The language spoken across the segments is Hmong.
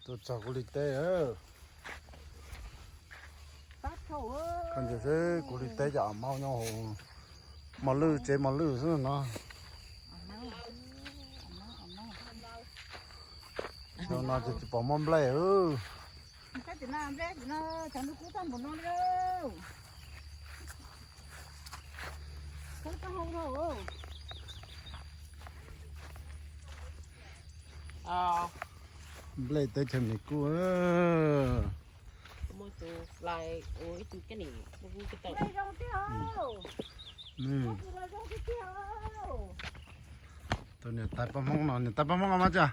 Tuaj txog kuv li teb. Koj ntsia seb kuv li teb cas mos nyob hauv mos lwj, tsev mos lwj xwb no. Xyoo no ces tsis pom muaj nplej. Nplej teb chaws Mes Kas. Tus niam tais paj Hmoob no, niam tais paj Hmoob no mas tsa.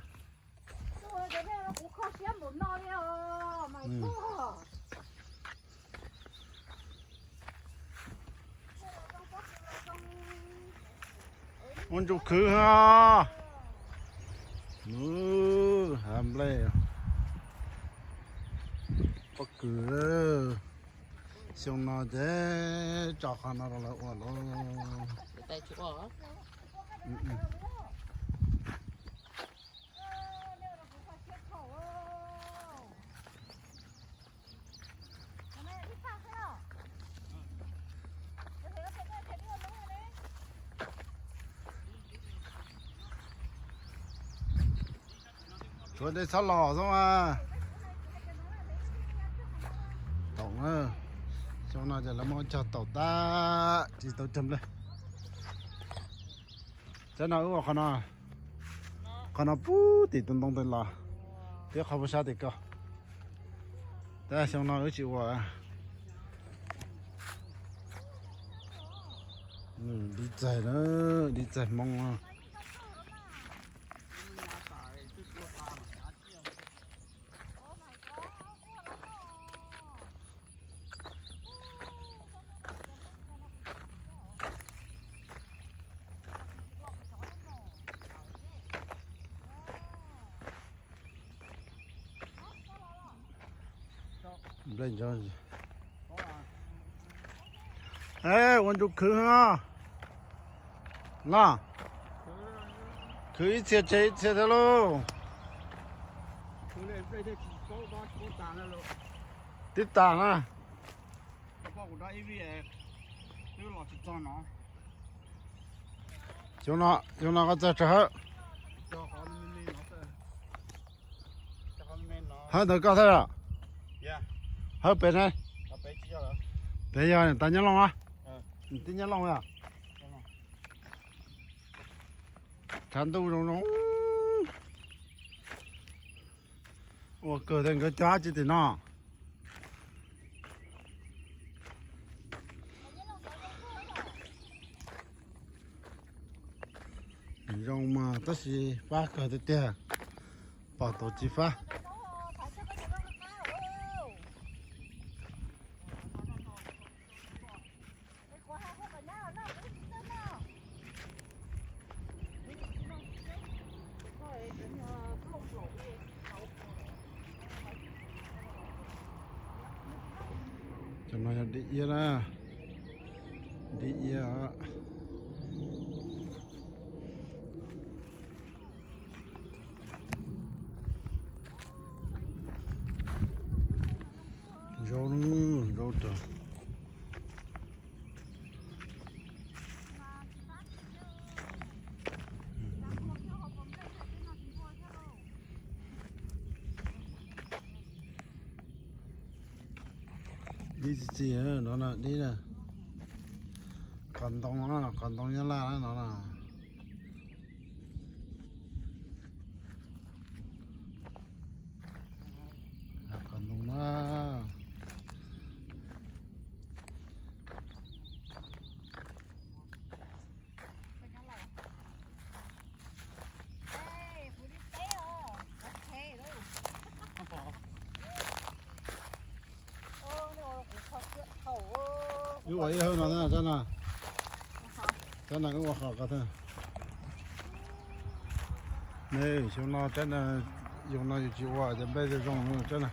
Ua ntsuj khwv ha. Nws hav nplej pob kws. Xyoo no ces tso qhov no rau lawv ua lawm. Tshuav dej txhob los xwb mas. Taum na, xyoo no ces lawv muab cog taum tag tsis tau cog nplej. Tsab no wb ua qhov no, qhov no puag tim tus ntoo tes los, thiab qhov puag sab tim ko. Tab xyoo no wb tsis ua. Dib txaig na, dib txaig Hmoob. Nplej ntso. Ua ntsuj khwv no los, khwv ib txhia tseg ib txhia thiab lauj. Tib tas na. Xyoo no koj txawj tsawg hawb? Hawb ntawd koj thiab los? Hawb pem ne? Pem yog niam tais Nyab Looj a? Niam tij Nyab Looj a? Tshav ntuj zoo zoo. Ua kawg tiag, nkawd cog dab tsi tim no? Zoo mas tab sis fab kawg tiag tiag, pom tau tsis fab. Cov no yog dib iab na, dib iab. Zaub, zaub rau. Dib txi txiv no na, dib na. Qos ntoo, qos ntoo Nyab Laj no na. Qos ntoo na. Wb ua ib hawb no, tsab no, tsab no wb ua qhov ko thiab. Ne, xyoo no tsab no, xyoo no yus tsis ua ces nplej zoo zoo tsab no.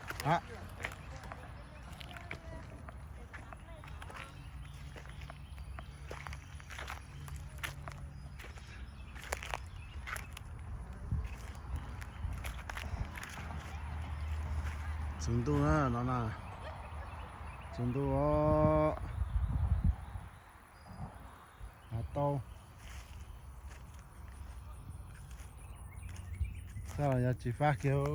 Tsaus ntuj na no na, tsaus ntuj os. Hav tau, txhob los yog tsis fab kiag.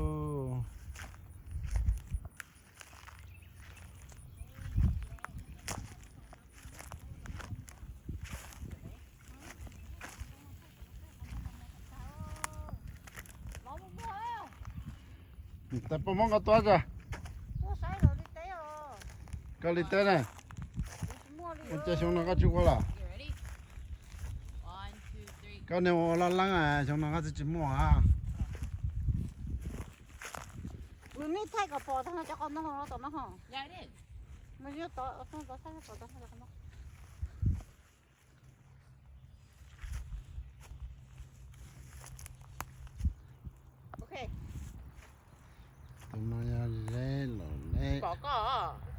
Tais poj Hmoob nqa tua tso. Koj li teb na. Ua cas xyoo no koj tsis ua lawm? Koj niag ua laj leeb, xyoo no koj twb tsis muaj a. Tus no yog Zeb Laus Leb.